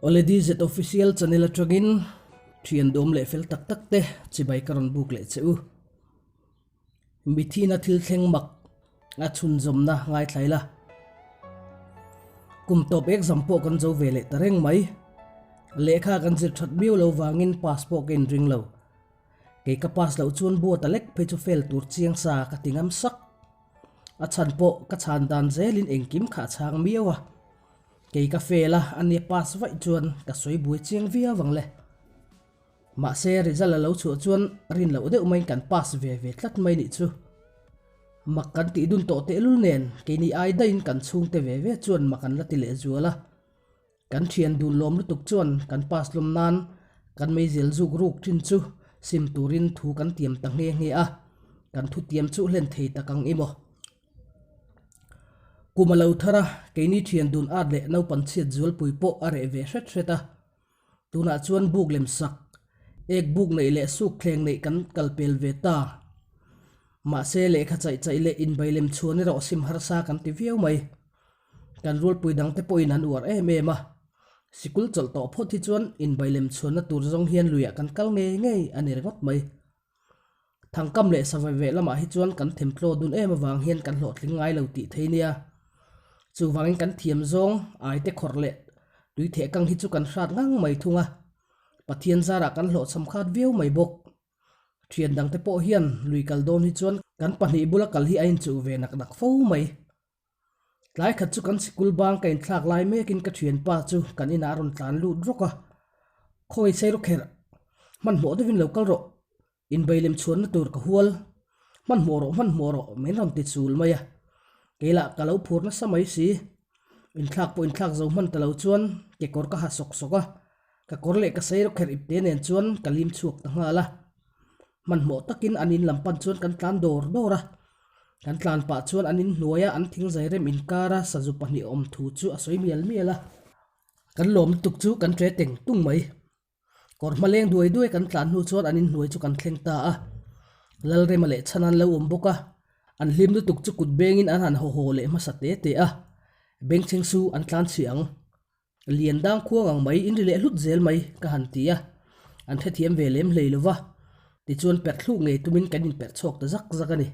Awle DZ Official channel atangin thian dawm leh fel tak tak te chibai ka rawn buk leh che u. Mithina thil thleng mak a chhunzawmna ngaithlai la. Kum tawp exam pawh kan zo ve leh ta reng mai. Lehkha kan zir that miau lo vangin pass pawh ka inring lo. Kei ka pass loh chuan buat a lek phei chu fel tur chiang sa ka ti ngam sak. A chhan pawh ka chhan dan zelin engkim kha a chhang miau a. Kei ka fail a, ania pass vaih chuan ka sawi buai chiang viau ang le. Mahse result a lo chhuah chuan rin loh deuh maiin kan pass ve ve tlat mai nih chu. Mak kan tih dun tawh tehlul nen keini ai daihin kan chhungte ve ve chuan mak an la ti leh zual a. Kan thian dun lawm lutuk chuan kan pass lawm nan kan meizel zuk ruk thin chu sim turin thu kan tiam ta nghe nghe a, kan thu tiam chu hlen thei tak ang i maw. Kum a lo thar a, keini thian dun at leh naupan chhiat zualpui pawh a reh ve hret hret a. Tunah chuan buk lem sak, ek buk neih leh suk thleng neih kan kal pel ve ta. Mahse lehkha chaih chaih leh inbai lem chhuan erawh sim harsa kan ti viau mai. Kan rualpui dangte pawhin an uar em em a, sikul chawlh tawh phawt hi chuan inbai lem chhuanna tur zawng hian luiah kan kal ngei ngei a ni ringawt mai. Thangkam leh savai veh lamah hi chuan kan themtlaw dun em avang hian kan hlawhtling ngai lo tih thei nia. Chuvangin kan thiam zawng aite khawrh leh tui theh kang hi chu kan hrat ngang mai thung a, Pathian zarah kan hlawhchham khat viau mai bawk. Thian dangte pawh hian lui kal dawn hi chuan kan pahnih bula kal hi a inchuh ve nak nak fo mai. Tlai khat chu kan sikul bang ka inthlak lai mekin ka thianpa chu kan inah a rawn tlan lut rawk a, Khawi sei rawk kherh, hmanhmawh deuhin lo kal rawh, inbei lem chhuanna tur ka hual, hmanhmawh rawh hmanhmawh rawh min rawn ti chul mai a, kei lah ka lo phur nasa mai si, inthlak pawh inthlak zo hman ta lo chuan kekawr ka ha sawk sawk a, ka kawr leh ka sei rawk kherh ipte nen chuan ka lim chhuak ta nghal a. Hmanhmawh takin an in lam pan chuan kan tlan dawr dawr a, kan tlan pah chuan an in hnuaia an thingzai rem inkara sazu pahnih awm thu chu a sawi mial mial a. Kan lawm lutuk chu kan ṭe teng tung mai. Kawr hma leng duai duai kan tlan hnu chuan an in hnuai chu kan thleng ta a. Lalrema leh chhan an lo awm bawk a, an hlim lutuk chu kut bengin an han haw haw leh hmasa te te a, bengchheng su an tlan chhiah ang. Lian dang khuang ang mai in ri leh hlut zel mai ka han ti a, an hrethiam ve lem hlei lo va, tichuan perh thluk ngei tumin kan inperh chhuak ta zak zak a ni.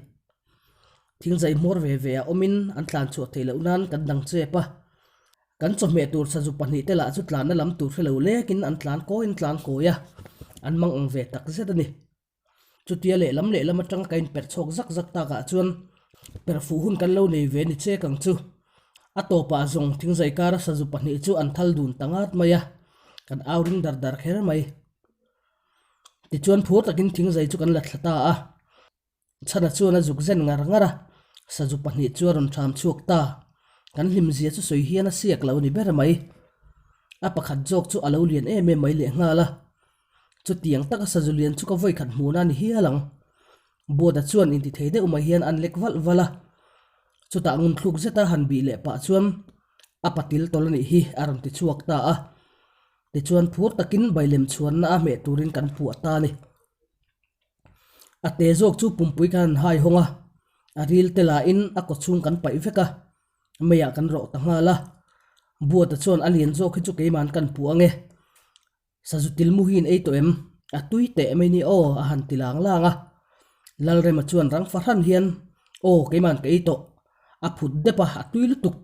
Thingzai hmawr ve ve a awmin an tlan chhuah theih loh nan kan dang chep a, kan chawhmeh tur sazu pahnih te lah chu tlanna lam tur hre lo lekin an tlan kawiin tlan kawi a, an mang ang ve tak zet a ni. Chutia lehlam lehlam atanga ka inperh chhuak zak zak takah chuan perhfuh hun kan lo nei ve ni chek ang chu. A tawpah zawng thingzai kara sazu pahnih chu an thal dun ta ngat mai a, kan au ring dar dar kher mai. Tichuan phur takin thingzai chu kan la thla ta a, chhana chuan a zuk zen ngar ngar a, sazu pahnih chu a rawn ṭham chhuak ta. Kan hlimzia chu sawi hian a siak lo ni ber mai. A pakhat zawk chu a lo lian em em mai lehnghal a. Chutiang taka sazu lian chu ka vawi khat hmuhna a ni hial ang. Buata chuan inti thei deuh mai hian an lek valh valh a. Chutah ngunthluk zeta han bih leh pah chuan a patil tawlh a nih hi a rawn ti chhuak ta a. Tichuan phur takin bailem chhuanna a hmeh turin kan puah ta a ni. A te zawk chu pumpui kan han hai hawng a, a ril te lahin a kawchhung kan paih vek a. Meiah kan rawh ta nghal a. Buata chuan a lian zawk hi chu keiman kan puh ang e. Sazu tilmu hi in ei tawh em? A tui teh mai ni aw a han ti lang lang a. Lalrema chuan rang fahran hian, Aw keiman ka ei tawh. A phut dep a, a tui lutuk.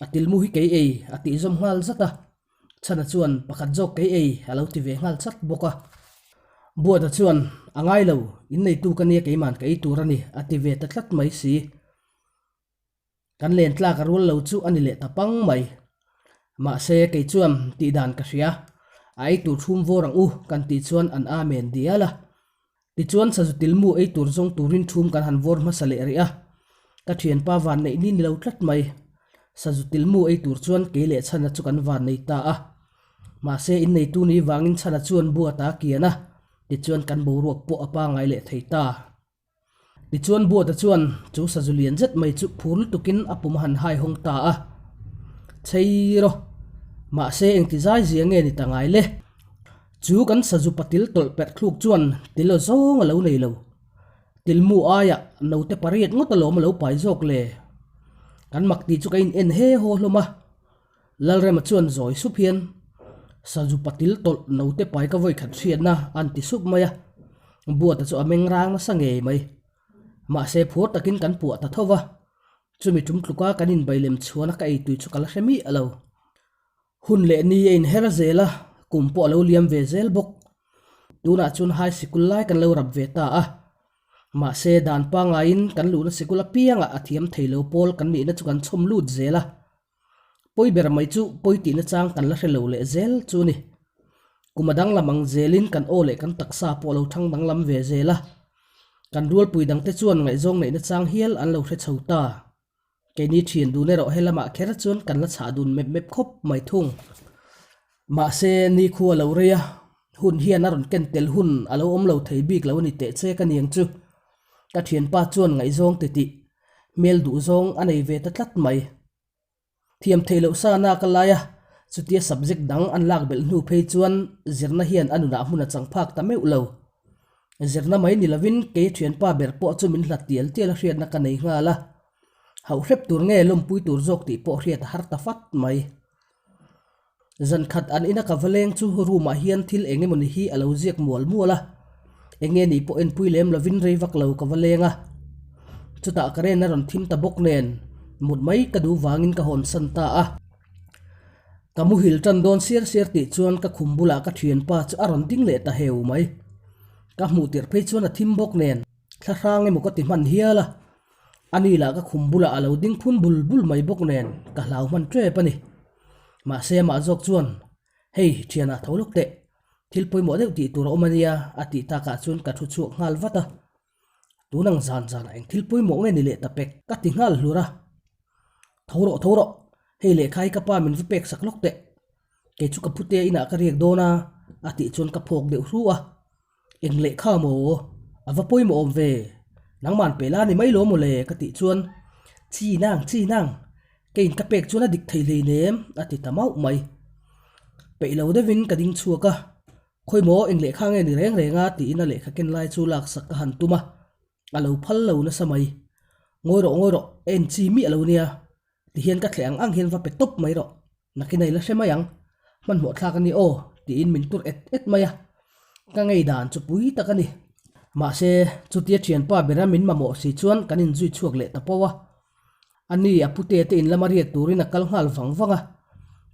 A tilmu hi kei ei a tih zawm nghal zat a. Chhana chuan, Pakhat zawk kei ei a lo ti ve nghal chat bawk a. Buata chuan, A ngai lo, inneitu ka nia keiman ka ei tur a ni a ti ve ta tlat mai si. Kan len tlak a rual lo chu a ni leh ta pang mai. Mahse, kei chuan tih dan ka hria. A ei tur chhum vawr ang u kan tih chuan an amen dial a. Tichuan sazu tilmu ei tur zawng turin chhum kan han vawr hmasa leh rih a. Ka thianpa van neih ni ni lo tlat mai. Sazu tilmu ei tur chuan kei leh chhana chu kan van nei ta a. Mahse, inneitu ni vangin chhana chuan buata a kian a, tichuan kan boruak pawh a pangai leh thei ta. Tichuan Buata chuan chu sazu lian zet mai chu phur lutukin a pum a han hai hawng ta a, Chhei rawh, mahse engti zai zia nge ni ta ngai le? Chu kan sazu patil tawlh perh thluk chuan til aw zawng a lo nei lo. Tilmu aiah naute pariat ngawt alawm a lo pai zawk le. Kan mak tih chu ka in en he haw hlawm a. Lalrema chuan zawi sup hian, Sazu patil tawlh note pai ka vawikhat hriatna an ti sup mai a, Buata chu a meng rang nasa ngei mai. Mahse phur takin kan puah ta tho va, chumi tum tluka kan inbai lem chhuana ka eitui chu ka la hre miah lo. Hun leh ni a inher zel a, kum pawh a lo liam ve zel bawk. Tunah chuan high sikul lai kan lo rap ve ta a. Mahse dan pangaiin kan luhna sikul apiangah a thiam thei lo pawl kan nihna chu kan chhawm lut zel a. Pawi ber mai chu pawi tihna chang kan la hre lo leh zel chu a ni. Kum a danglam ang zelin kan aw leh kan taksa pawh a lo thang danglam ve zel a. Kan rualpui dangte chuan ngaihzawng neihna chang hial an lo hre chho ta. Keini thian dun erawh he lamah kher chuan kan la chhah dun mep mep khawp mai thung. Mahse, ni khu a lo rei a, hun hian a rawn ken tel hun a lo awm lo thei bik lo a ni teh che ka niang chu. Ka thianpa chuan ngaihzawng titih hmel duhzawng a nei ve ta tlat mai. Thiam theih loh sa na ka lai a, chutia subject dang an lak belh hnu phei chuan zirna hian a nunah hmun a chang phak ta meuh lo. Zirna mai ni lovin kei thianpa ber pawh chu min hlat tial tial a hriatna ka nei nghal a, hauh hrep tur nge lawmpui tur zawk tih pawh hriat a har ta fat mai. Zan khat an ina ka va leng chu room ah hian thil eng emawni hi a lo ziak mual mual a, eng nge nih pawh enpui lem lovin rei vak lo ka va leng a. Chutah ka ren a rawn thim ta bawk nen mut mai ka duh vangin ka hawn san ta a. Ka muhil tan dawn siar siar tih chuan ka khum bulah ka thianpa chu a rawn ding leh ta heu mai. Ka hmuh tirh phei chuan a thim bawk nen thla hrang emaw ka ti hman hial a. A ni lah ka khum bulah a lo ding phun bul bul mai bawk nen ka hlau hman tep a ni. Mahse amah zawk chuan, Hei, thianah tho lawk teh. Thil pawimawh deuh tih tur a awm a nia, a tih takah chuan ka thu chhuak nghal vat a. Tun ang zan zanah eng thil pawimawh nge ni leh ta pek ka ti nghal hlur a. Tho rawh, tho rawh. Hei lehkha hi ka pa min va pek sak lawk teh. Kei chu ka pute inah ka riak dawn a, a tih chuan ka phawk deuh hru a. Eng lehkha maw? A va pawimawh awm ve. Nangman pe la ni mai lo maw le? ka tih chuan, Chi nang, chi nang. Keiin ka pek chuan a dik thei hleinem, a ti ta mauh mai. Peih lo deuhin ka ding chhuak a, Khawi maw, eng lehkha nge ni reng reng a? tiin a lehkha ken lai chu laksak ka han tum a, a lo phal lo nasa mai. Ngawi rawh, ngawi rawh, en chi miah lo nia. Tihian ka thleh ang ang hian va pe tawp mai rawh, nakin a i la hre mai ang, hmanhmawh thlak a ni aw, tiin min tur et et mai a, ka ngei dan chu pui tak a ni. Mahse, chutia thianpa bera min mamawh si chuan kan inzui chhuak leh ta pawh a. A ni, a pute te in lama riak turin a kal nghal vang vang a,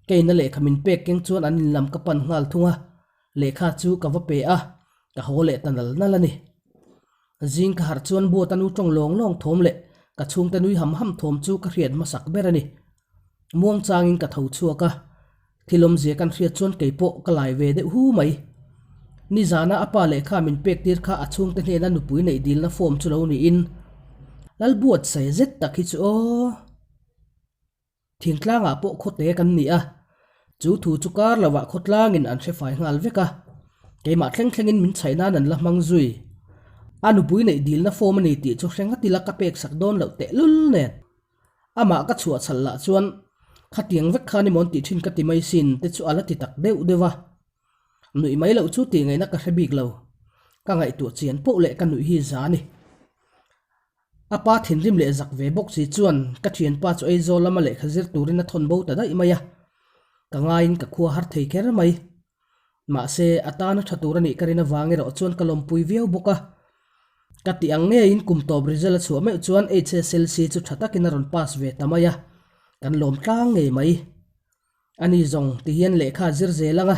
keina lehkha min pek keng chuan an in lam ka pan nghal thung a, lehkha chu ka va pe a, ka haw leh ta nal nal a ni. Zing ka harh chuan buat a nu tawng lawng lawng thawm leh ka chhungte nui ham ham thawm chu ka hriat hmasak ber a ni. Muang changin ka tho chhuak a, thil awmzia kan hriat chuan kei pawh ka lai ve deuh hu mai. Nizana a pa lehkha min pek tir kha a chhungte hnena nupui neih dilna form chu lo niin Lalbuatsaia zet tak hi chu aw. Thingtlangah pawh khawte kan ni a, chu thu chu kar lovah khawtlangin an hre fai nghal vek a, keimah thleng thlengin min chhaih nan an la hmang zui. A nupui neih dilna form a ni tih chu hre nghat ila ka pek sak dawn loh tehlul nen. Amah ka chhuah chhalh lah chuan khatiang vek khan i mawn tih thin ka ti mai sin te chu a la ti tak deuh deuh a. Nuih mai loh chu tih ngaihna ka hre bik lo. Ka ngaihtuah chian poh leh ka nuih hi za a ni. A pa thinrim leh zak ve bawk si chuan ka thianpa chu Aizawl lama lehkha zir turin a thawn bo ta daih mai a, ka ngaiin ka khua har thei kher mai. Mahse, a tana tha tur a nih ka rin avang erawh chuan ka lawmpui viau bawk a. Ka tih ang ngeiin kum tawp result a chhuah meuh chuan HSLC chu tha takin a rawn pass ve ta mai a, kan lawm tlang ngei mai. A ni zawng ti hian lehkha a zir zel ang a,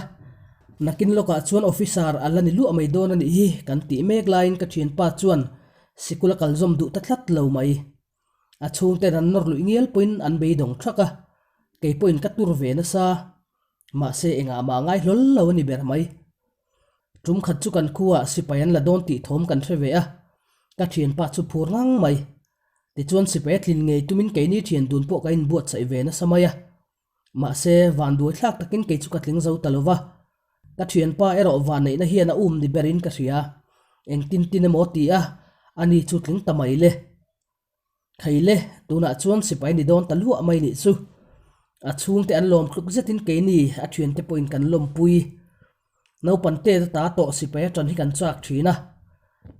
nakin lawkah chuan officer a la ni luah mai dawn a nih hi kan tih mek laiin ka thianpa chuan sikul a kal zawm duh ta tlat lo mai. A chhungten an nawr luih ngial pawhin an beidawng thak a, kei pawhin ka tur ve nasa. Mahse engah mah ngai hlawl lo a ni ber mai. Tum khat chu kan khuaah sipai an la dawn tih thawm kan hre ve a, ka thianpa chu phur ngang mai. Tichuan sipai a tlin ngei tumin keini thian dun pawh kan inbuatsaih ve nasa mai a. Mahse, van duai thlak takin kei chu ka tling zo ta lo va. Ka thianpa erawh vanneihna hian a um ni berin ka hria. Engtin tin emaw ti a, ani chu tling ta mai le. Thei le, tunah chuan sipai ni dawn ta luah mai nih chu. A chhungte an lawm tluk zetin keini a thiante pawhin kan lawmpui. Naupang te ta tawh sipai a tan hi kan chak thin a.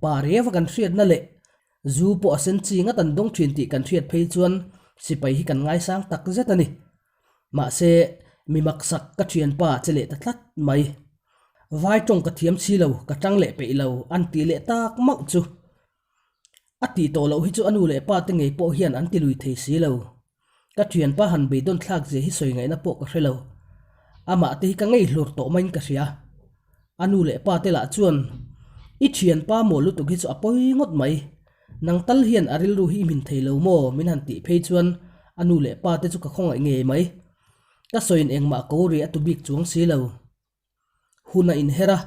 Pa riau a kan hriatna leh zu pawh a sen chi ngat an dawng thin tih kan hriat phei chuan sipai hi kan ngaisang tak zet a ni. Mahse, Mi maksak ka thianpa che leh ta tlat mai. Vai tawng ka thiam si lo, ka tang leh peih lo an tih leh tak mauh chu. A tih tawh loh hi chu a nu leh pa te ngei pawh hian an ti lui thei si lo. Ka thianpa han beidawn thlak zia hi sawi ngaihna pawh ka hre lo. Amah te hi ka ngei hlur tawh maiin ka hria. A nu leh pa te lah chuan, I thianpa maw lutuk hi chu a pawi ngawt mai. Nang tal hian a rilru hi i hmin thei lo maw? min han tih phei chuan a nu leh pa te chu ka khawngaih ngei mai. Ka sawiin engmah ko ri a tu bik chuang si lo. Hun a inher a,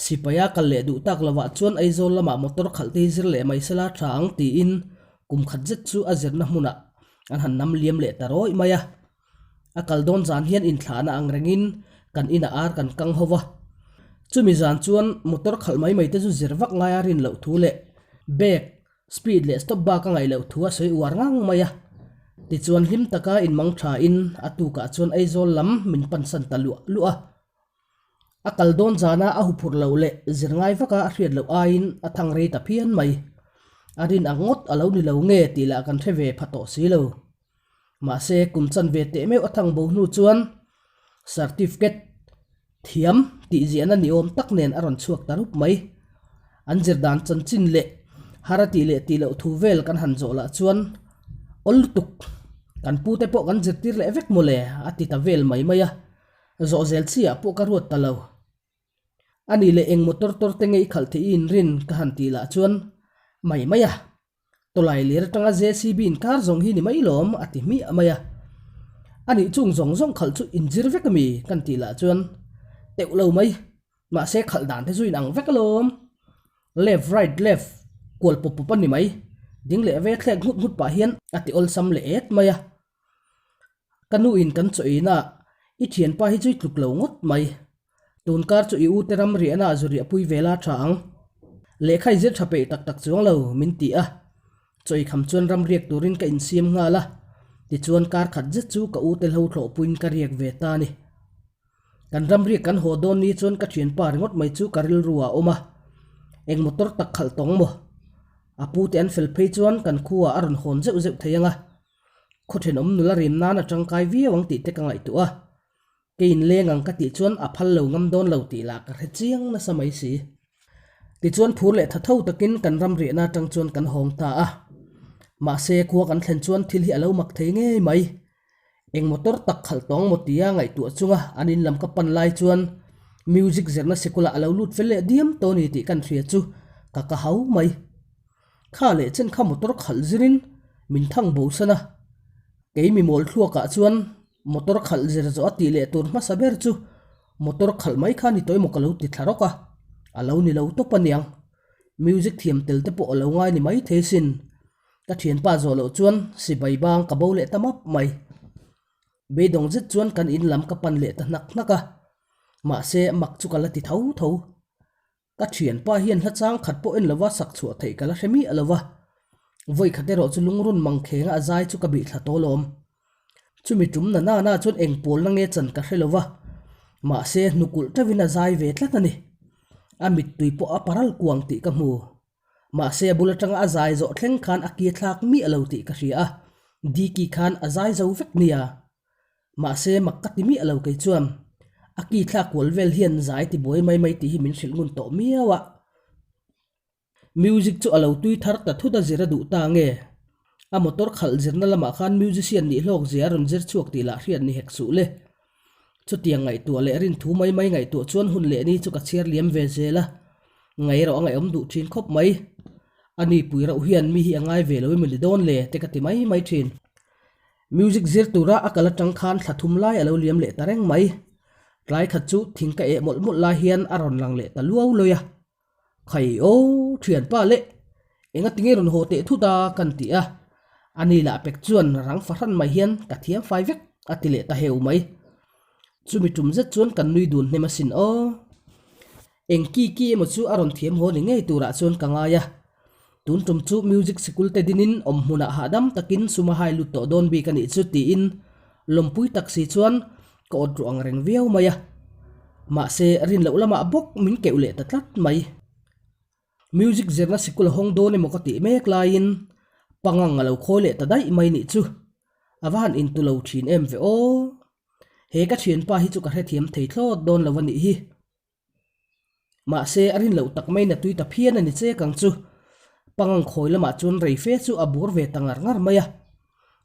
sipaia kal leh duh tak lovah chuan Aizawl lamah motor khalh te hi zir leh mai sela tha ang tiin kum khat zet chu a zirna hmunah an han nam liam leh ta rawih mai a. A kal dawn zan hian inthlahna ang rengin kan inah ar kan kang ho va. Chumi zan chuan motor khalh mai mai te chu zir vak ngaia rin loh thu leh bag Speed leh stop bak a ngaih loh thu a sawi uar ngang mai a. Tichuan hlim taka inmang thain a tukah chuan Aizawl lam min pansan ta luah luah a. A kal dawn zana a huphurh loh leh zir ngai vaka a hriat loh aiin a thang rei ta phian mai. A rin ang ngawt a lo ni lo nge tih lah kan hre ve pha tawh si lo. Mahse kum chan ve teh meuh a thang bo hnu chuan certificate Thiam tih ziahna ni awm tak nen a rawn chhuak ta rup mai. An zir dan chanchin leh har a tih leh tih loh thu vel kan han zawh lah chuan awl lutuk kan pute pawh kan zirtir leh vek mawle a ti ta vel mai mai a, zawh zel chi ah pawh ka ruat ta lo. A nih leh eng motor tor te nge i khalh theih i inrin ka han tih lah chuan mai mai a. Tawlai lir atanga JCB inkar zawng hi ni mai lawm a ti hmiah mai a. A nih chung zawng zawng khalh chu inzir vek a mi kan tih lah chuan teuh lo mai. Mahse khalh dan te chu inang vek alawm. Left right left kual pawp pawp a ni mai. Ding leh ve thlek nghut nghut pah hian a ti awlsam leh et mai a. Ka nu in kan chaw ei na i thianpa hi chu i tluk lo ngawt mai. Tun kar chu i u te ram riahna ah zu riahpui ve la tha ang. Lehkha i zir tha peih tak tak chuang lo min ti a. Chaw ei kham chuan ram riak turin ka insiam nghal a. Tichuan kar khat zet chu ka u te hlo thlawhpuiin ka riak ve ta a ni. Kan ram riak kan haw dawn ni chuan ka thianpa ringawt mai chu ka rilru ah a awm a. Eng motor tak khalh tawng maw? A pu te an fel phei chuan kan khuaah a rawn hawn zeuh zeuh thei ang a. Khaw thenawm nula rim nan a tangkai viau ang tih te ka ngaihtuah a, kei inleng ang ka tih chuan a phal lo ngam dawn lo tih lah ka hre chiang nasa mai si. Tichuan phur leh tha tho takin kan ram riahna atang chuan kan hawng ta a, mahse khua kan thlen chuan thil hi a lo mak thei ngei mai. Eng motor tak khalh tawng maw tia ngaihtuah chunga an in lam ka pan lai chuan music zirna sikulah a lo lut fel leh diam tawh a ni tih kan hria chu ka ka hau mai. Kha leh chen kha motor khalh zirin min thang bo san a, kei mi mawl thluakah chuan motor khalh zir zawh a tih leh tur hmasa ber chu motor khalh mai kha ni tawh emaw ka lo ti thla rawk a, a lo ni lo tawp aniang. Music thiam tel te pawh a lo ngai ni mai thei sin. Ka thianpa zawh loh chuan sipai bang ka bo leh ta map mai. Beidawng zet chuan kan in lam ka pan leh ta hnak hnak a, mahse mak chu ka la ti tho tho. Ka thianpa hian hla chang khat pawh en lova sak chhuah theih ka la hre miah lo va, vawi khat erawh chu lungrun mang khenga a zai chu ka bih thla tawl awm. Chumi tum na na na chuan eng pawlna nge chan ka hre lo va, mahse hnukulh teuhin a zai ve tlat a ni. A mittui pawh a paral kuang tih ka hmu. Mahse a bul atanga a zai zawh thleng khan a ki thlak miah lo tih ka hria a, Diki khan a zai zo vek nia. Mahse, mak ka ti miah lo kei chuan a ki thlak kual vel hian zai ti buai mai mai tih hi min hrilh ngun tawh miau a. Music chu a lo tui thar ta thut a zir a duh ta nge? A motor khalh zirna lamah khan musician nih hlawk zia a rawn zir chhuak tih lah hriat ni hek suh le. Chutiang ngaihtuah leh rin thu mai mai ngaihtuah chuan hun leh ni chu ka chhiar liam ve zel a, ngai erawh a ngaihawm duh thin khawp mai. A ni pui rauh hian mi hi a ngai ve lo emaw ni dawn le te ka ti mai mai thin. Music zir tura a kal atang khan thla thum lai a lo liam leh ta reng mai. Tlai khat chu thing ka eh mawlh mawlh lai hian a rawn lang leh ta luau lawi a. Khai aw, thianpa le, enga tinge rawn haw teh thut a kan ti a. A ni lah pek chuan rang fahran mai hian ka thiam fai vek a ti leh ta heu mai. Chumi tum zet chuan kan nui dun hnem asin aw. Eng ki ki emaw chu a rawn thiam haw ni ngei turah chuan ka ngai a. Tun tum chu music sikul te dinin awm hmunah hahdam takin sum a hai lut tawh dawn bik a nih chu tiin lawmpui tak si chuan ka awt ruh ang reng viau mai a. Mahse rin loh lamah bawk min keuh leh ta tlat mai. Music zirna sikul a hawng dawn emaw ka tih mek laiin pangang a lo khawi leh ta daih mai nih chu. A va han intu lo thin em ve aw. He ka thianpa hi chu ka hrethiam thei thlawt dawn lo a nih hi. Mahse, a rin loh tak maiin a tui ta phian a ni chek ang chu. Pangang khawi lamah chuan rei fe chu a bur ve ta ngar ngar mai a.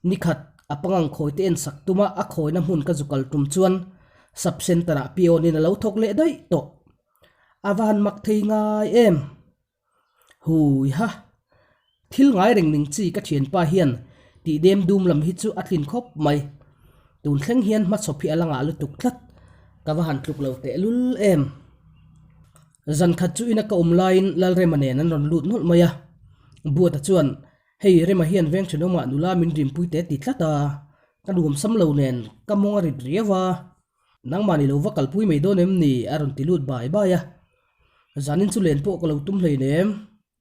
Nikhat, a pangang khawi te en sak tuma a khawina hmun ka zu kal tum chuan Sub Centre ah peon in a lo thawk leh daih tawh. A va han mak thei ngai em? Hui ha! Thil ngai reng ning chi ka thianpa hian tih dem dum lam hi chu a tlin khawp mai. Tun thleng hian hmachhawp hi a la ngah lutuk tlat. Ka va han tluk lo tehlul em! Zan khat chu ina ka awm laiin Lalrema nen an rawn lut nawlh mai a. Buata chuan, Hei Rema hian veng thenawmah nula min rimpui te ti tlat a, ka nuam sam lo nen ka mawng a rit riau a. Nangmah ni lo va kalpui mai dawn em ni? a rawn ti lut bai bai a. Zanin chu len pawh ka lo tum hleinem,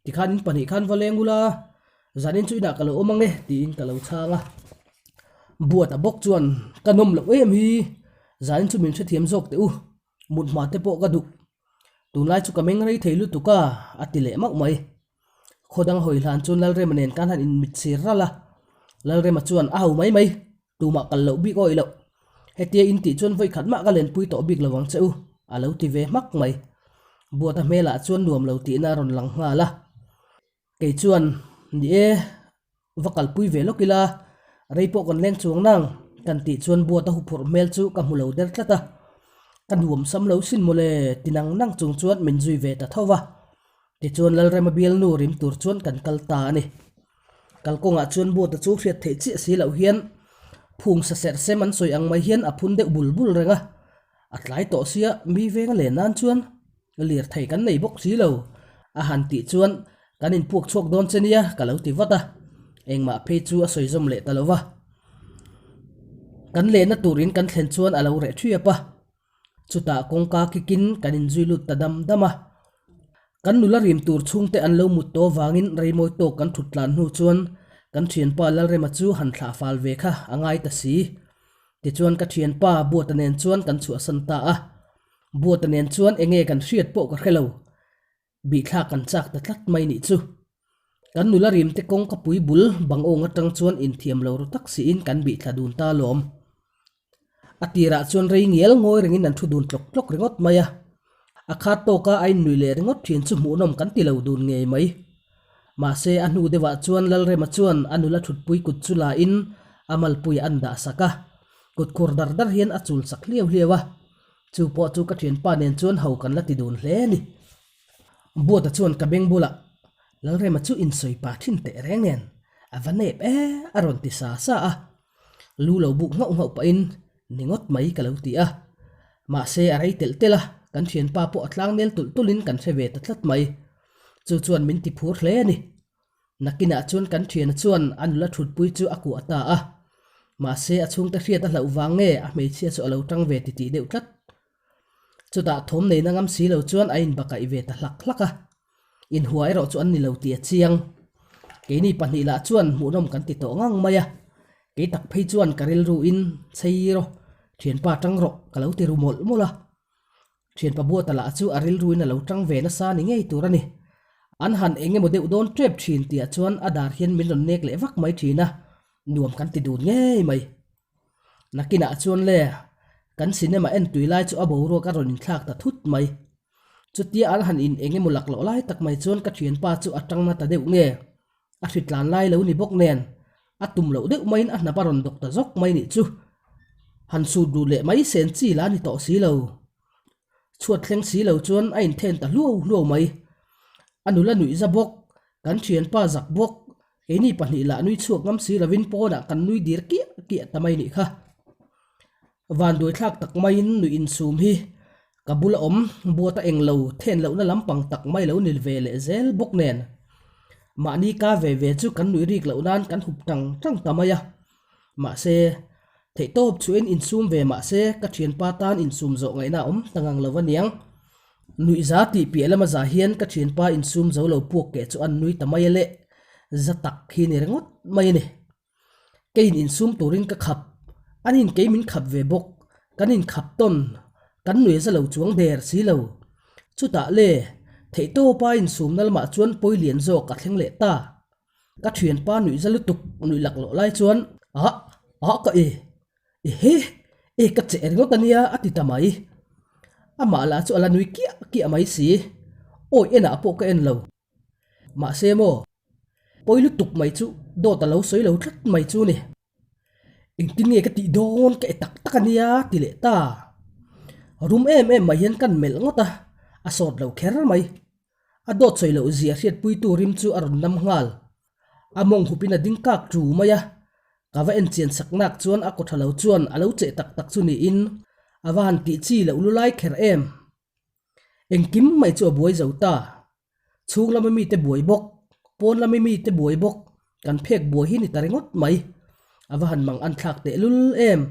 tikhan in pahnih khan va leng ula, zanin chu inah ka lo awm ang e tiin ka lo chhang a. Buata bawk chuan ka nawm loh em hi, zanin chu min hrethiam zawk teh u, mut hma te pawh ka duh. Tunlai chu ka meng rei thei lutuk a, a ti leh mauh mai. Khaw dang hawi hlan chuan Lalrema nen kan han inmitsir ralh a, Lalrema chuan a ho mai mai. Tumah kal loh bik awih loh. Hetia in tih chuan vawi khat mah ka lenpui tawh bik lo ang che u, a lo ti ve hmak mai. Buata hmelah chuan nuam lo tihna a rawn lang nghal a. Kei chuan, Ni e, va kalpui ve lawk ila, rei pawh kan leng chuang nang, kan tih chuan Buata huphurh hmel chu ka hmu lo der tlat a. Ka nuam sam lo sin mawle, ti nang nang chung chuan min zui ve ta tho va. Tichuan Lalrema bialnu rim tur chuan kan kal ta a ni. Kalkawngah chuan Buata chu hriat theih chiah si loh hian phung sa serh sem an sawi ang mai hian a phun deuh bul bul reng a. A tlai tawh sia mi venga len nan chuan lirthei kan nei bawk si lo a han tih chuan kan inpuak chhuak dawn che nia ka lo ti vat a. Engmah phei chu a sawi zawm leh ta lo va. Kan lehna turin kan thlen chuan a lo reh thuiap a. Chutah kawngka kikin kan inzui lut ta dam dam a. Kan nula rim tur chhungte an lo mut tawh avangin reimawi tawk kan thut tlan hnu chuan kan thianpa Lalrema chu han thlah fal ve kha a ngai ta si. Tichuan ka thianpa Buata nen chuan kan chhuahsan ta a. Buata nen chuan enge kan hriat pawh ka hre lo. Bihthlak kan chak ta tlat mai nih chu. Kan nula rimte kawngka pui bul bang awng atang chuan inthiam lo ru tak siin kan bihthla dun ta alawm. A tirah chuan rei ngial ngawi rengin an thu dun tlawk tlawk ringawt mai a. A khat tawka a innuih leh ringawt thin chu hmuhnawm kan ti lo dun ngei mai. Mahse a hnu deuhah chuan Lalrema chuan a nula thutpui kut chu la in a malpui a an dah sak a. Kut khur dar dar hian a chul sak hliau hliau a. Chu pawh chu ka thianpa nen chuan ho kan la ti dun hle a ni. Buata chuan ka beng bulah Lalrema chu insawi pah thin teh reng nen a va nep e a rawn ti sa sa a. Lu lo buk nghauh nghauh pahin ni ngawt mai ka lo ti a. Mahse a rei telh telh a, kan thianpa pawh a tlangnel tulh tulhin kan hre ve ta tlat mai. Chu chuan min ti phur hle a ni. Nakinah chuan kan thiana chuan a nula thutpui chu a kuah ta a. Mahse a chhungte hriat a hlauh vang nge a hmeichhia chu a lo tang ve titih deuh tlat. Chutah thawm neina ngam si lo chuan a inbakaih ve ta hlak hlak a. Inhua erawh chu an ni lo tih a chiang. Keini pahnih lah chuan hmuhnawm kan ti tawh ngang mai a. Kei tak phei chuan ka rilruin, Chei rawh, thianpa tang rawh, ka lo ti ru mawlh mawlh a. Thianpa Buata lah chu a rilruin a lo tang ve nasa ni ngei tur a ni. An han eng emaw deuh dawn tep thin tihah chuan a dar hian min rawn nek leh vak mai thin a, nuam kan ti dun ngei mai. Nakinah chuan le, kan cinema en tui lai chu a boruak a rawn inthlak ta thut mai. Chutia an han in eng emaw laklawh lai tak mai chuan ka thianpa chu a tang na ta deuh nge. A hritlan lai lo ni bawk nen, a tum loh deuh maiin a hnap a rawn dawk ta zawk mai nih chu. Han sut duh leh mai sen chi la ni tawh si lo. Chhuat thleng si lo chuan a inthen ta hluau hluau mai. A nula nuih za bawk, kan thianpa zak bawk, keini pahnih lah nui chhuak ngam si lovin pawnah kan nui dir kiah kiah ta mai nih kha. Vanduai thlak tak maiin nuih insum hi ka bula awm buata eng lo then lohna lampang tak mai lo ni ve leh zel bawk nen. Mahni ka ve ve chu kan nuih rik loh nan kan hup tang tang ta mai a. Mahse, theihtawp chhuahin insum ve mahse ka thianpa tan insum zawh ngaihna a awm ta ngang lo aniang. Nuihza tih piah lama zah hian ka thianpa insum zo lo puak keh chu an nui ta mai a leh za tak hi ni ringawt mai a ni. Keiin insum turin ka khap, anin kei min khap ve bawk, kan inkhap tawn, kan nuih za lo chuang der si lo. Chutah le, theihtawpa insumna lamah chuan pawi lian zawk a thleng leh ta. Ka thianpa nuih za lutuk nuih lak loh lai chuan, Ah, ah ka e, ehe, E ka che ringawt a nia a ti ta mai. Amah lah chu a la nui kiah kiah mai si. Awi enah pawh ka en lo. Mahse maw, pawi lutuk mai chu dawt a lo sawi lo tlat mai chu ni. Engtin nge ka tih dawn ka e tak tak a nia ti leh ta. Rum em em mai hian kan melh ngawt a, a sawt lo kher mai. A dawt sawi loh zia hriatpuitu rim chu a rawn nam nghal. A mawng hupin a ding kak chu mai a, ka va en chian sak nak chuan a kawtha lo chuan a lo cheh tak tak chu niin a va han tih chi loh lu lai kher em. Engkim mai chu a buai zo ta. Chhung lama mite buai bawk, pawn lama mite buai bawk, kan phek buai hi ni ta ringawt mai. A va han mang an thlak teh lul em.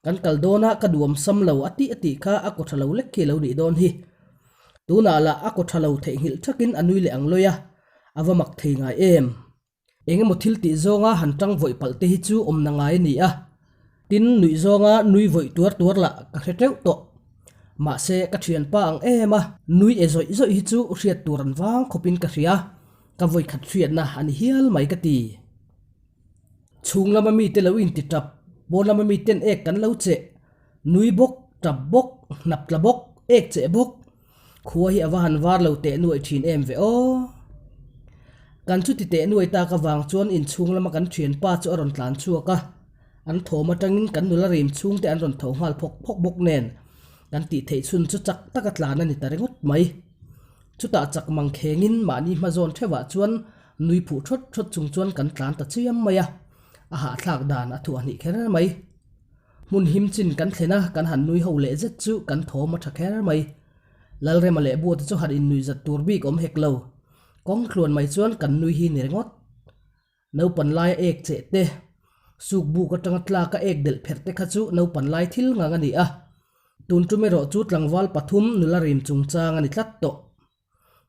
Kan kal dawn a ka duam sam lo a tih a tih kha a kaw tha lo lek khi lo nih dawn hi. Tunah lah a kaw tha lo theihnghilh thakin a nui leh ang lawi a, a va mak thei ngai em. Eng emaw thil tih zawnga han tang vawih palh te hi chu awmna ngai a ni a, tin nuih zawnga nui vawih tuar tuar lah ka hre teuh tawh. Mahse ka thianpa ang em a, nui e zawih zawih hi chu hriat tur an vang khawpin ka hria, ka vawikhat hriatna a ni hial mai ka ti. Chhung lama mite lo inti tap, pawn lama miten ek kan lo cheh, nui bawk, tap bawk, hnap tla bawk, ek cheh bawk, Khua hi a va han var lo teh nuaih thin em ve aw. Kan chuti teh nuai tak avang chuan inchhung lama kan thianpa chu a rawn tlan chhuak a, an thawm atangin kan nula rim chhungte an rawn tho nghal phawk phawk bawk nen kan tih theih chhun chu chak taka tlan a ni ta ringawt mai. Chutah chak mang khengin mahni hma zawn theuhah chuan nui phuh thawt thawt chung chuan kan tlan ta chiam mai a, a hahthlak dan a thuah hnih kher mai. Hmun him chin kan thlen a, kan han nui ho leh zet chu kan thawm a tha kher mai. Lalrema leh Buata chu han innuih zat tur bik awm hek lo. Kawng tluan mai chuan kan nui hi ni ringawt. Naupan laia ek cheh te, suk buk atanga tlaka ek delh pherh te kha chu naupan lai thil ngang a ni a. Tun tum erawh chu tlangval pathum nula rim chungchang a ni tlat tawh.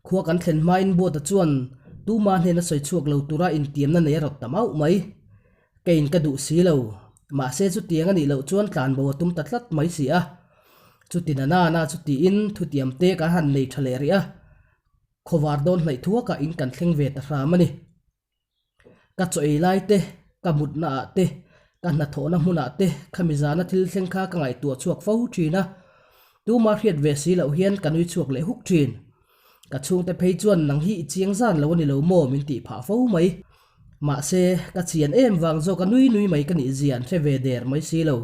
Khua kan thlen hmain Buata chuan tuma hnena sawi chhuak lo tura intiamna nei a rawt ta mauh mai. Keiin ka duh si lo. Mahse chutiang a nih loh chuan tlanbo a tum ta tlat mai si a. Chuti na nana chu tiin thutiam te kan han nei tha leh rih a. Khawvar dawn hnaih thuakah in kan thleng ve ta hram a ni. Ka chaw ei lai te, ka mutna ah te, ka hnathawhna hmunah te khami zana thil thleng kha ka ngaihtuah chhuak fo thin a, tuma hriat ve si loh hian ka nui chhuak leh huk thin. Ka chhungte phei chuan nang hi i chiang zan lo a ni lo maw min tih phah fo mai. Mahse, ka chian em vang zawk a nui nui mai ka nih zia an hre ve der mai si lo.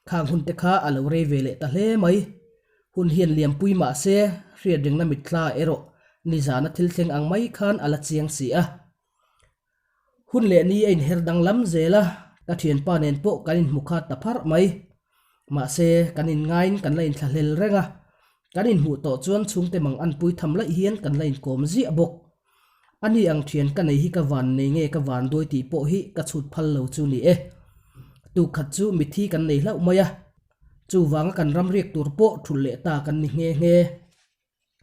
Khang hun te kha a lo rei ve leh ta hle mai. Hun hian liampui mah se, hriatrengna mitthla erawh nizana thil thleng ang mai khan a la chiang si a. Hun leh ni a inher danglam zel a, ka thianpa nen pawh kan inhmu khat ta pharh mai. Mahse, kan inngaiin kan la inthlahlel reng a, kan inhmuh tawh chuan chhungte mang anpui tham laih hian kan la inkawm ziah bawk. Ani ang thian ka nei hi ka van nei nge ka van duai tih pawh hi ka chhut phal lo chu ni e. Tukhat chu mithi kan nei hlauh mai a, Chuvanga kan ram riak tur pawh thulh leh ta kan ni nghe nghe.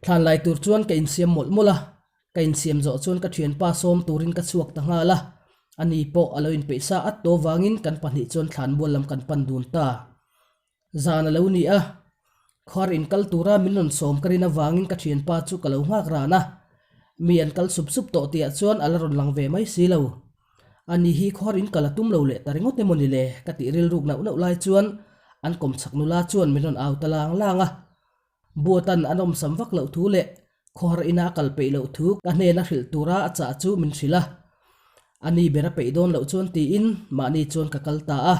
Thlan lai tur chuan ka insiam mawlh mawlh a, ka insiam zawh chuan ka thianpa sawm turin ka chhuak ta nghal a, ani pawh a lo inpeih sa at tawh vangin kan pahnih chuan thlan bual lam kan pan dun ta. Zan a lo ni a, khuar inkal tura min rawn sawm ka rin avangin ka thianpa chu ka lo nghak ran a, mi an kal sup sup tawh tihah chuan a la rawn lang ve mai si lo. Ani hi khuar in kal a tum lo leh ta ringawt emaw ni le? Ka tih rilruk nauh nauh lai chuan an kawmchhak nula chuan min rawn au ta lang lang a. Buatan an awmsam vak loh thu leh khawhar ina a kal peih loh thu ka hnena hrilh tura a chah chu min hrilh a. Ani ber a peih dawn loh chuan tiin mahni chuan ka kal ta a.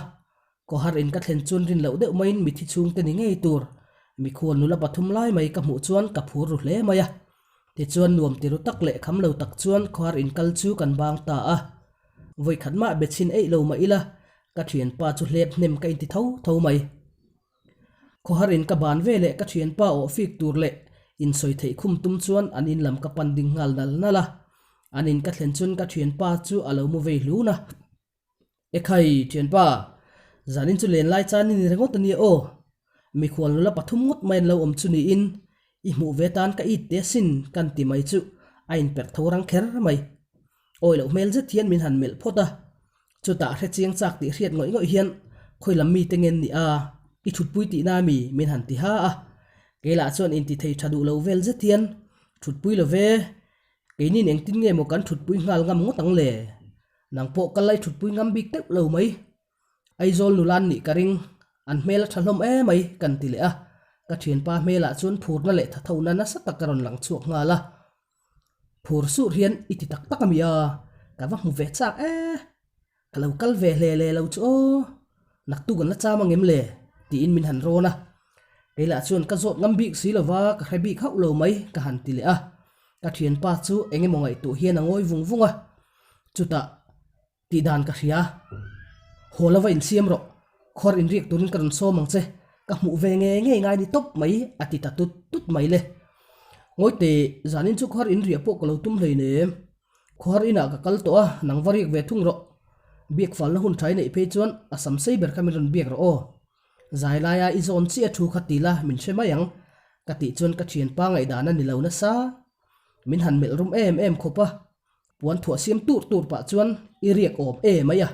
Khawhar in ka thlen chuan rin loh deuh maiin mithi chhungte ni ngei tur mikhual nula pathum lai mai ka hmuh chuan ka phur ru hle mai a. Tichuan nuam ti ru tak leh kham lo tak chuan khawhar in kal chu kan bang ta a. Vawikhat mah be chhin eih lo mah ila ka thianpa chu hlep hnem ka inti tho tho mai. Khawhar in ka ban ve leh ka thianpa awh fik tur leh insawi theih khum tum chuan an in lam ka pan ding nghal nal nal a. An in ka thlen chuan ka thianpa chu a lo mu vei hlun a. Ekhai, thianpa, zanin chu len lai chan i ni ringawt a nia aw. Mikhual nula pathum ngawt mai an lo awm chu niin, i hmuh ve tan ka it te asin kan ti mai chu a inperh tho rang kher mai. Awi loh hmel zet hian min han melh phawt a, chutah hre chiang chak tih hriat ngawih ngawih hian khawi lam mite ngen ni a, i thutpui tihna mi min han ti ha a. Keilah chuan inti thei tha duh lo vel zet hian thutpui lo ve, keinin engtin nge maw kan thutpui nghal ngam ngawt ang le? Nang pawh ka lai thutpui ngam bik deuh lo mai. Aizawl nula an nih ka ring. An hmel a tha hlawm emai kan ti leh a, ka thianpa hmelah chuan phurna leh thathona nasa tak a rawn lang chhuak nghal a. Phur sur hian i ti tak tak a mi a, ka va hmu ve chak e. Ka lo kal ve hle le lo chu aw, naktuk an la cham ang em le? tiin min han rawn a. Kei lah chuan ka zawt ngam bik si lova ka hre bik hauh lo mai ka han ti leh a. Ka thianpa chu eng emaw ngaihtuah hian a ngawi vung vung a. Chutah tih dan ka hria. Haw lova insiam rawh, khuar inriak turin ka rawn sawm ang che, ka hmuh ve nge ngei ngai ni tawp mai a ti ta tut tut mai le. Ngawi teh, zanin chu khuar inriah pawh ka lo tum hleinem. Khuar inah ka kal tawh a, nang va riak ve thung rawh. Biak falna hun tha i neih phei chuan a sam sei ber kha min rawn biak rawh aw. Zai laia i zawn chiah thu kha ti la min hre mai ang, ka tih chuan ka thianpa ngaihdan a ni lo nasa. Min han melh rum em em khawp a, puan thuah siam tur tur pah chuan i riak awm e mai a.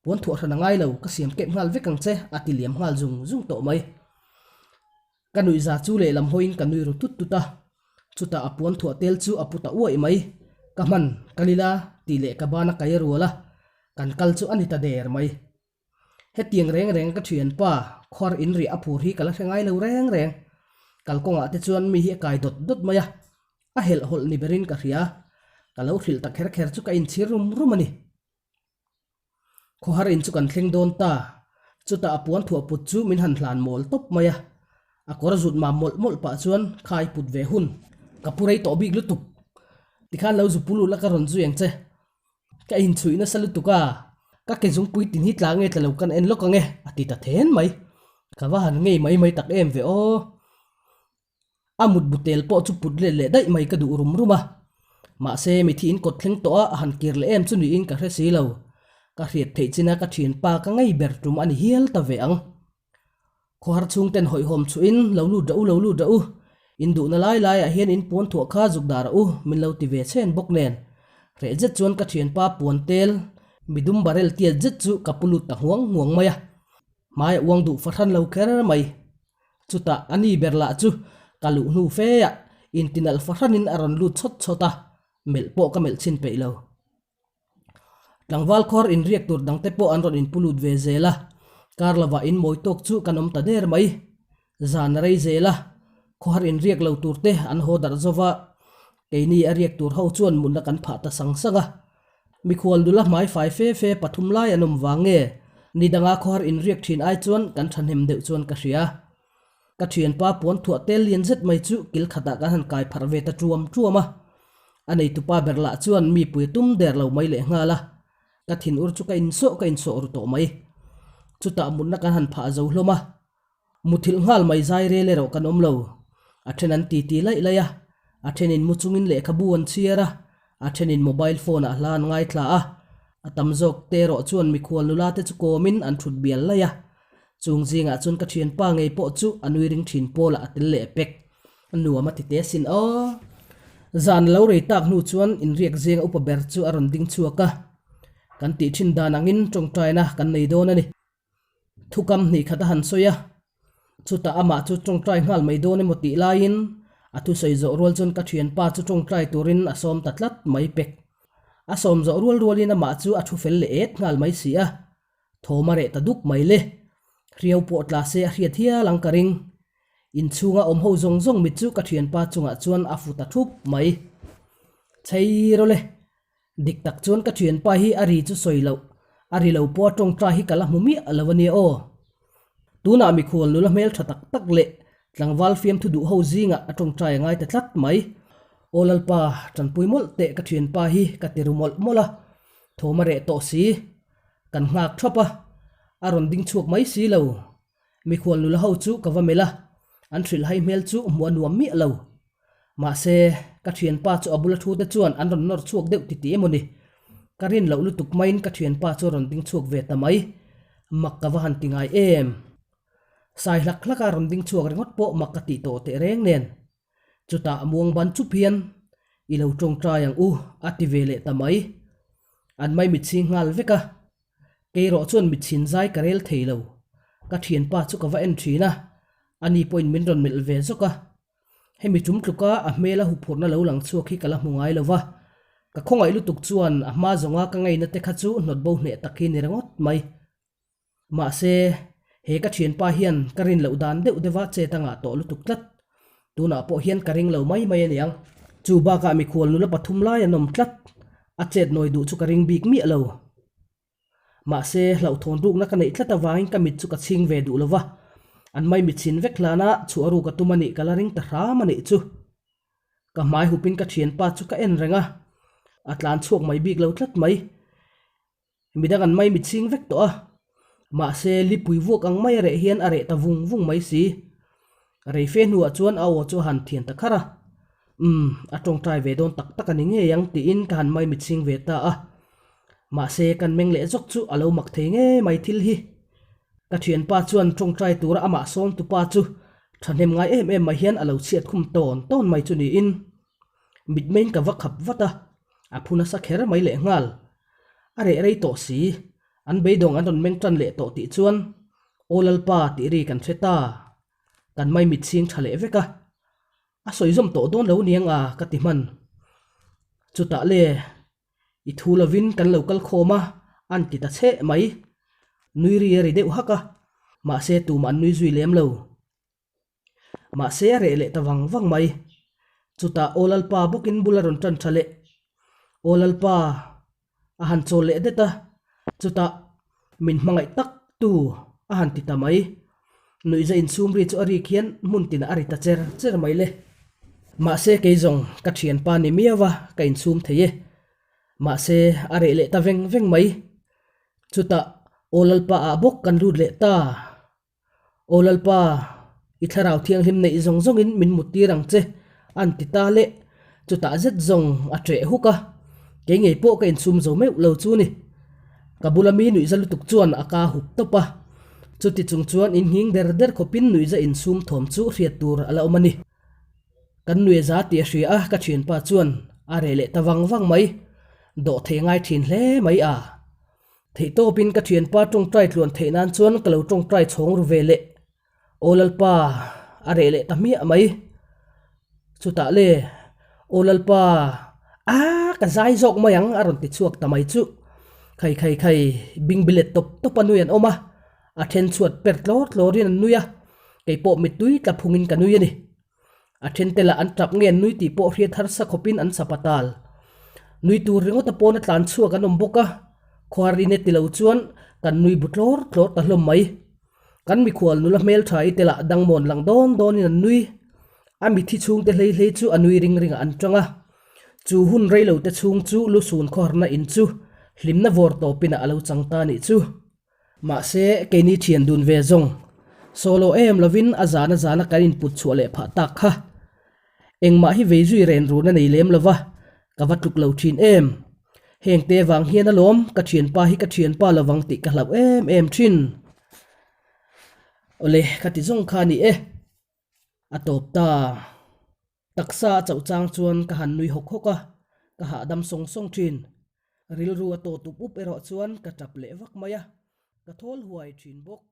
Puan thuah hran a ngai lo, ka siam kep nghal vek ang che, a ti liam nghal zung zung tawh mai. Ka nuihza chu lehlam hawiin ka nui ru tut tut a, chutah a puan thuah tel chu a pu ta uaih mai. Ka hman, ka lila tih leh ka ban a kai rual a, kan kal chu a ni ta der mai. Hetiang reng reng ka thianpa, khuar inriah a phur hi ka la hre ngai lo reng reng. Kalkawngah te chuan mi hi a kai dawt dawt mai a, a helhhawlh ni berin ka hria. Ka lo hrilh ta kher kher chu ka inchhir rum rum a ni. Khawhar in chu kan thleng dawn ta. Chutah a puan thuah put chu min han hlan mawl tawp mai a. A kawr zut mam mawlh mawlh pah chuan khai put ve hun. Ka pu rei tawh bik lutuk. Tikhan lo zu pu lut la ka rawn zui ang che. Ka inchhuih nasa lutuk a. Ka ke zungpui tin hi tla nge tla lo kan en lawk ang e, a ti ta then mai. Ka va han ngei mai mai tak em ve aw. A mut bu tel pawh chu put let leh daih mai ka duh rum rum a. Mahse, mithi in kawt thleng tawh a, a han kir leh em chu niin ka hre si lo. Ka hriat theih chin a ka thianpa ka ngei ber tum a ni hial ta ve ang. Khawhar chhungten hawihhawm chhuin, Lo lut rah u, lo lut rah u. In duhna lai laiah hian in puan thuah kha zuk dar rah u, min lo ti ve chhen bawk nen. Hreh zet chuan ka thianpa puan tel, midum barrel tiat zet chu ka pu lut ta huang huang mai a. Hmai a uang duh fahran lo kher mai. Chutah a ni ber lah chu ka luh hnu fe ah intinalh fahranin a rawn lut chawt chawt a, melh pawh ka melh chhin peih lo. Tlangval khawr inriak tur dangte pawh an rawn inpu lut ve zel a, kar lovah in mawi tawk chu kan awm ta der mai. Zan a rei zel a, khawhar inriak lo tur te an haw darh zo va, keini a riak tur ho chuan mutna kan phah ta sang sang a. Mikhual nula hmai fai fe fe pathum lai an awm vang nge? Ni danga khawhar inriak thin ai chuan kan thahnem deuh chuan ka hria. Ka thianpa puan thuah tel lian zet mai chu kil khatah kan han kai pharh ve ta tuam tuam a. A neitupa ber lah chuan mi pui a tum der lo mai lehnghal a. Ka thinur chu ka insawh ka insawh ru tawh mai. Chutah mutna kan han phah zo hlawm a. Muthilh nghal mai zai rel erawh kan awm lo. A then an titi laih laih a, a thenin mu chungin lehkhabu an chhiar a, a thenin mobile phone ah hla an ngaithla a, a tam zawk te erawh chuan mikhual nula te chu kawmin an thut bial laih a. Chung zingah chuan ka thianpa ngei pawh chu a nui ring thin pawlah a tel leh pek. A nuam a ti te asin aw. Zan lo rei tak hnu chuan inriak zinga upa ber chu a rawn ding chhuak a. Kan tih thin dan angin tawngtaina kan nei dawn a ni. Thukam hnih khat a han sawi a, chutah amah chu tawngtai nghal mai dawn emaw tih laiin a thusawi zawh rual chuan ka thianpa chu tawngtai turin a sawm ta tlat mai pek. A sawm zawh rual rualin amah chu a thu fel leh et nghal mai si a, thawm a reh ta duk mai le. Hriau pawh tla se a hriat hial ang ka ring. Inchhunga awm ho zawng zawng mit chu ka thianpa chungah chuan a fu ta thup mai. Chhei rawle, Dik tak chuan ka thianpa hi a ri chu sawi loh, a ri lo pawh a tawngtai hi ka la hmu miah lo a nia aw. Tunah mikhual nula hmeltha tak tak leh tlangval fiamthu duh ho zingah a tawngtai a ngai ta tlat mai. Aw Lalpa, tanpui mawlh teh ka thianpa hi ka ti ru mawlh mawlh a, thawm a reh tawh si. Kan nghak thap a, a rawn ding chhuak mai si lo. Mikhual nula ho chu ka va melh a, an hrilh hai hmel chu hmuh a nuam miah lo. Mahse, ka thianpa chu a bula thu te chuan an rawn nawr chhuak deuh titi emaw ni. Ka rin loh lutuk maiin ka thianpa chu a rawn ding chhuak ve ta mai. Mak ka va han ti ngai em. Sai hlak hlak a rawn ding chhuak ringawt pawh mak ka tih tawh teh reng nen. Chutah muang ban chup hian, I lo tawngtai ang u, a ti ve leh ta mai. An maimichhing nghal vek a. Kei rawh chuan mitchhin zai ka rel thei lo. Ka thianpa chu ka va en thin a, ani pawhin min rawn melh ve zawk a. Hemi tum tluka a hmela huphurhna lo lang chhuak hi ka la hmu ngai lo va, ka khawngaih lutuk chuan a hma zawnga ka ngaina te kha chu hnawt bo hneh tak hi ni ringawt mai. Mahse, He ka thianpa hian ka rin loh dan deuh deuha chet a ngah tawh lutuk tlat. Tunah pawh hian ka ring lo mai mai a niang. Chu bakah mikhual nula pathum lai an awm tlat. A chet nawi duh chu ka ring bik miah lo. Mahse, hlauhthawn rukna ka neih tlat avangin ka mit chu ka chhing ve duh lo va. An mai mit chhin vek hlana chhuah ruk a tum a nih ka la ring ta hram a nih chu. Ka hmai hupin ka thianpa chu ka en reng a, a tlan chhuak mai bik lo tlat mai. Midang an mai mit chhing vek tawh a, mahse lipui vuak ang mai a reh hian a reh ta vung vung mai si. Reife hnuah chuan a aw chu a han thian ta kharh a, Umm, a tawngtai ve dawn tak tak a ni ngei ang tiin ka han mai mit chhing ve ta a. Mahse kan meng leh zawk chu a lo mak thei ngei mai thil hi. Ka thianpa chuan tawngtai tura amah sawmtupa chu thahnem ngai em em mai hian a lo chhiat khum tawn tawn mai chu niin mitmeiin ka va khap vat a, a phu nasa kher mai leh nghal. A reh rei tawh si, an beidawng an rawn meng tan leh tawh tih chuan Aw Lalpa tih ri kan hre ta, kan mai mitchhing tha leh vek a. A sawi zawm tawh dawn lo niang a ka ti hman. Chutah le, i thu lovin kan lo kal khawm a, an ti ta cheh mai. Nui ri a ri deuh hak a, mahse tumah an nui zui lem lo. Mahse a reh leh ta vang vang mai. Chutah Aw Lalpa bawkin bul a rawn tan tha leh. Aw Lalpa, a han chawl leh det a, chutah min hmangaih tak tu a han ti ta mai. Nuihza insum ri chu a rik hian hmun tinah a ri ta cher cher mai le. Mahse kei zawng ka thianpa ni miau a, ka insum thei e. Mahse a reh leh ta veng veng mai. Chutah Aw Lalpa ah bawk kan lut leh ta. Aw Lalpa, i thlarau thianghlim neih zawng zawngin min muttir ang che, an ti ta le. Chutah zet zawng a ṭeh huk a, kei ngei pawh ka insum zo meuh lo chu ni. Ka bula mi nuihza lutuk chuan a ka hup tawp a, chuti chung chuan in nghing der der khawpin nuihza insum thawm chu hriat tur a la awm a ni. Kan nuihza tih a hria a, ka ṭhianpa chuan a reh leh ta vang vang mai. Dawh thei ngai ṭhin hle mai a. Theihtawpin ka thianpa tawngtai tluan theih nan chuan ka lo tawngtai chhawng ru ve leh. Aw Lalpa, a reh leh ta hmiah mai. Chutah le, Aw Lalpa, aaa ka zai zawk mai ang a rawn ti chhuak ta mai chu. Khai khai khai, bing bilet tawp tawp a nui an awm a, a then chhuat per tlawr tlawrin an nui a, kei pawh mittui tla phungin ka nui a ni. A thente lah an tap nge an nui tih pawh hriat harsa khawpin an sap a tal. Nui tur ringawta pawn a tlan chhuak an awm bawk a, khuar in e ti lo chuan kan nui bu tlawr tlawr ta hlawm mai. Kan mikhual nula hmeltha i te lah dangmawn lang dawn dawnin an nui. A mithi chhungte hlei hlei chu a nui ring ringah an tang a. Chu hun rei lo te chhung chu lusun khawharna in chu hlimna vawr tawpinah a lo chang ta nih chu. Mahse, keini thian dun ve zawng, solo em lovin a zana zana kan input chhuah leh phah tak kha. Engmah hi vei zui ren run a nei lem lova, ka va tluk lo thin em. Heng te vang hian alawm ka thianpa hi ka thianpa lovang tih ka hlauh em em thin. Awle, ka ti zawng kha a ni e. A tawp ta. Taksa a chauh chang chuan ka han nui hawk hawk a, ka hahdam sawng sawng thin. Rilru a tawt up up erawh chuan ka tap leh vak mai a, ka thawl huai thin bawk.